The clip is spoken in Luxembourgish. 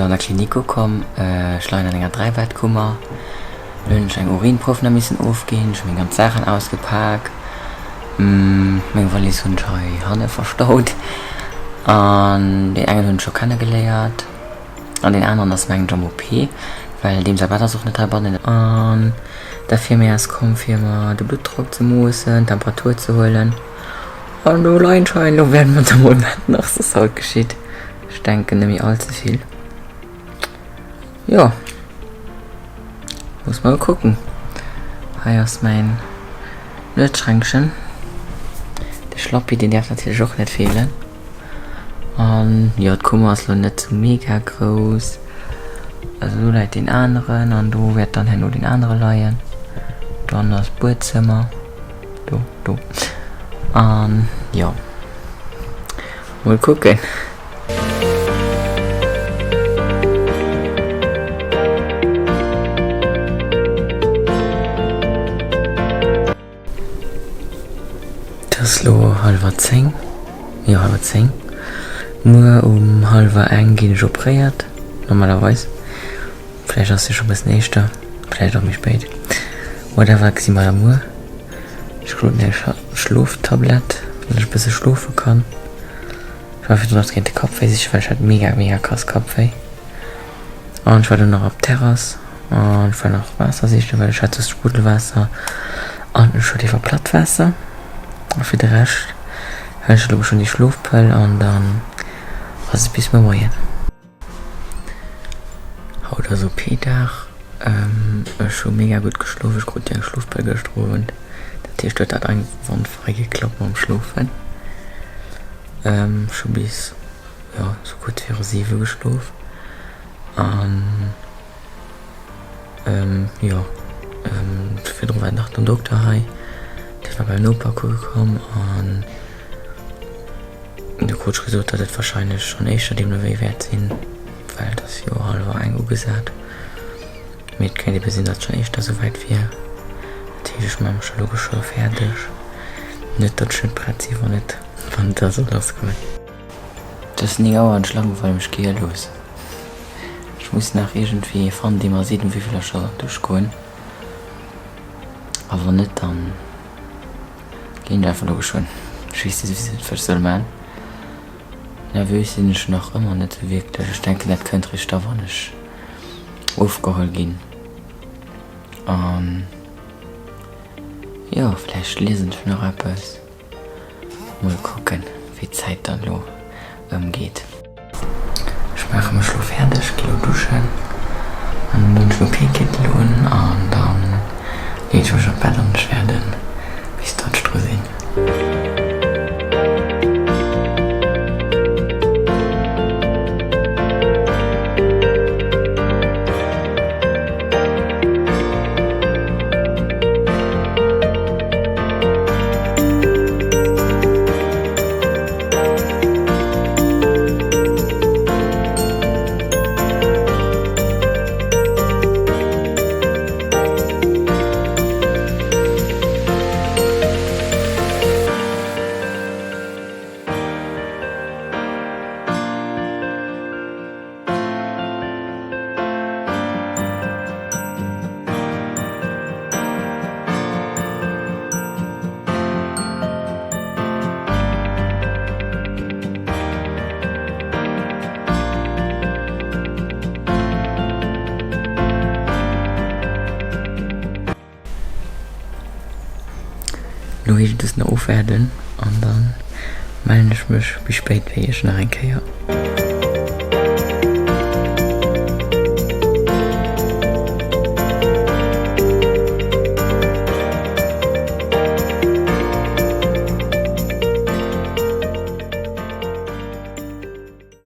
si lo an der Klinik ukomm. Ech leien an enger Dräibettkummer. Lo hunn ech eng Urinprouf nach missen ofginn. Ech hu meng ganz Saachen ausgepak. Meng Wallis hunn ech hei hanne verstaut. An deen engen hunn ech scho kennegeléiert. An deen aneren ass mengen ech am OP, well deem säi Bett ass och net heibannen. An d'Infirmière ass komm fir mer de Bluttdrock ze moossen, d'Temperatur ze huelen. An elo leien ech hei an elo wäerte mer da mol wat nach soss haut geschitt. Ech denken net méi all ze vill. Jo. Muss mol kucken. Hei ass mäin Nuetschränkchen. De Schlappi, deen däerf natierlech och net feelen. An jo, d'Kummer ass lo net sou mega grouss. Also do läit deen aneren an do wäert dann herno deen anere leien. Dann ass d'Buedzëmmer. Do, do. An jo. Mol kucken. Et ass lo hallwer 10, jo hallwer 10. Muer um hallwer eng ginn ech opréiert, normalerweis. Vläicht ass se scho bëssen éischter, vläicht och méi spéit. Whatever, gesi mer da muer. Ech krut eng Schloftablett, datt ech e bësse schlofe kann. Ech war virdrun nach géint de Kappwéi sichen, well ech hat mega mega krass Kappwéi. An ech war dunn nach op d'Terrass an ech war nach Waasser sichen, well ech hat soss Spruddelwaasser an ech huet iwwer Plattwaasser. A fir de Rescht huelen ech elo schonn déi Schlofpëll an dann ass et bis muer Moien. Haut ass OP-Dag. Ech hu mega gutt geschlof. Ech krut jo eng Schlofpëll gëschter Owend. Dat heescht, huet dat einwandfrei geklappt mam Schlofen. Ech hu bis, jo, sou kuerz viru 7 geschlof. An, jo, virdru war nach den Dokter hei. Dee war beim Noper kucke komm an. De Coach gesot, datt et warscheinlech schonn éischter deemno wéi wäert sinn, well et ass jo hallwer eng ugesat. Mee et kéint ebe sinn, datt et schonn éischter esouwäit wier. Dat heescht, ech maache mech elo geschwë fäerdeg. Net, datt ech net prett sinn, wann et, wann et da soll lassgoen. Et ass 9 Auer an ech langweile mech gehirlos. Ech muss nach iergendwéi ee fannen, dee mer seet, um wéivill ech soll an d'Dusch goen. A wann net, dann. Ginn ech einfach lo geschwënn. Ech weess souwisou net wat ech soll man. Nervös sinn ech nach ëmmer net sou wierklech. Ech denken dat kënnt réischt da wann ech ofgeholl ginn. An jo vläicht liesen ech nach eppes. Mol kucken wéi d'Zäit dann lo ëmgeet. Ech maache mech lo fäerdeg, gi lo duschen an dann hunn ech OP-Kittel un an dann leeën ech mech an d'Bett an ech wäerden bis datt dru sinn. Lo heescht et nach ofwaarden an dann mellen ech mech méi spéit wéi iech nach eng Kéier.